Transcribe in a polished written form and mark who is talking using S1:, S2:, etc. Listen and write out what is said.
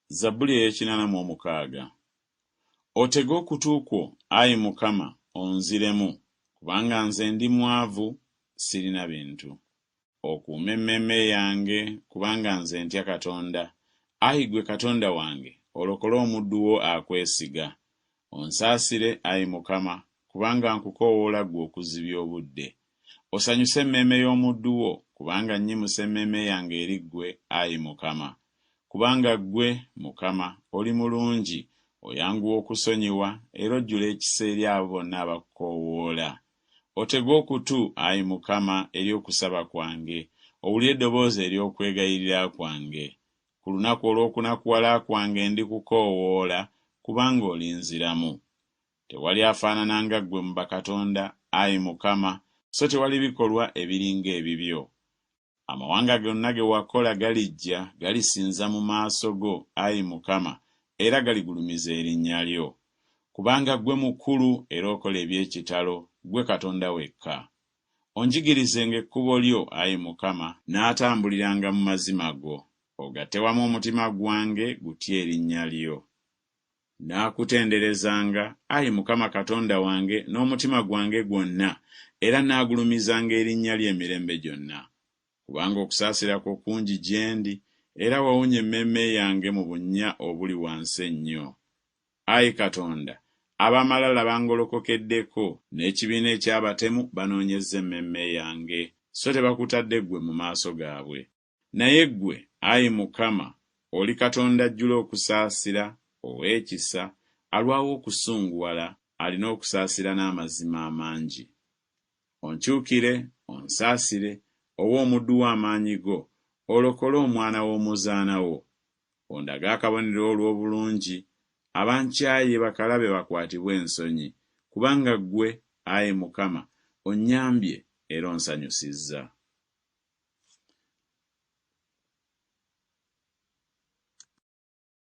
S1: Zabbuli ey'ekinana mu omukaaga. Otege okutu kwo, ayi Mukama, onziremu, kubanga nze ndi mwavu, sirina bintu. Okuume emmeeme yange, kubanga nze ntya Katonda. Ayi ggwe Katonda wange, olokole omuddu wo akwesiga. Onsaasire, ayi Mukama, kubanga nkukoowoola ggwe okuzibya obudde. Osanyuse emmeeme y'omuddu wo, kubanga nnyimusa emmeeme yange eri ggwe, ayi Mukama. Kubanga ggwe, Mukama, oli mulungi, oyanguwa okusonyiwa, era ojjula ekisa eri abo bonna abakukoowoola. Otege okutu, ayi Mukama, eri okusaba kwange, owulire eddoboozi ery'okwegayirira kwange. Ku lunaku olw'okunakuwala kwange ndikukoowoola, kubanga olinziramu. Tewali afaanana nga ggwe mu bakatonda, ayi Mukama, so tewali bikolwa ebiri ng'ebibyo. Amawanga gonna ge wakola galijja, galisinza mu maaso go, ayi Mukama, era galigulumiza erinnya lyo. Kubanga ggwe mukulu era okola eby'ekitalo, ggwe Katonda wekka. Onjigirizenga ekkubo lyo, ayi Mukama, naatambuliranga mu mazima go. Ogatte wamu omutima gwange gutye erinnya lyo. Naakutenderezanga, ayi Mukama Katonda wange, n'omutima gwange gwonna, era naagulumizanga erinnya lyo emirembe gyonna. Kubanga okusaasira kwo kungi gye ndi, era wawonya emmeeme yange mu bunnya obuli wansi ennyo. Ayi Katonda, ab'amalala bangolokokeddeko, n'ekibiina eky'abatemu banoonyezza emmeeme yange, so tebakutadde ggwe mu maaso gaabwe. Naye ggwe, ayi Mukama, oli Katonda ajjula okusaasira, ow'ekisa, alwawo okusunguwala, alina okusaasira n'amazima amangi. Onkyukire, onsaasire, owe omuddu wo amaanyi go, olokole omwana w'omuzaana wo. Ondage akabonero olw'obulungi, abankyaye bakalabe bakwatibwe ensonyi, kubanga ggwe, ayi Mukama, onnyambye era onsanyusizza.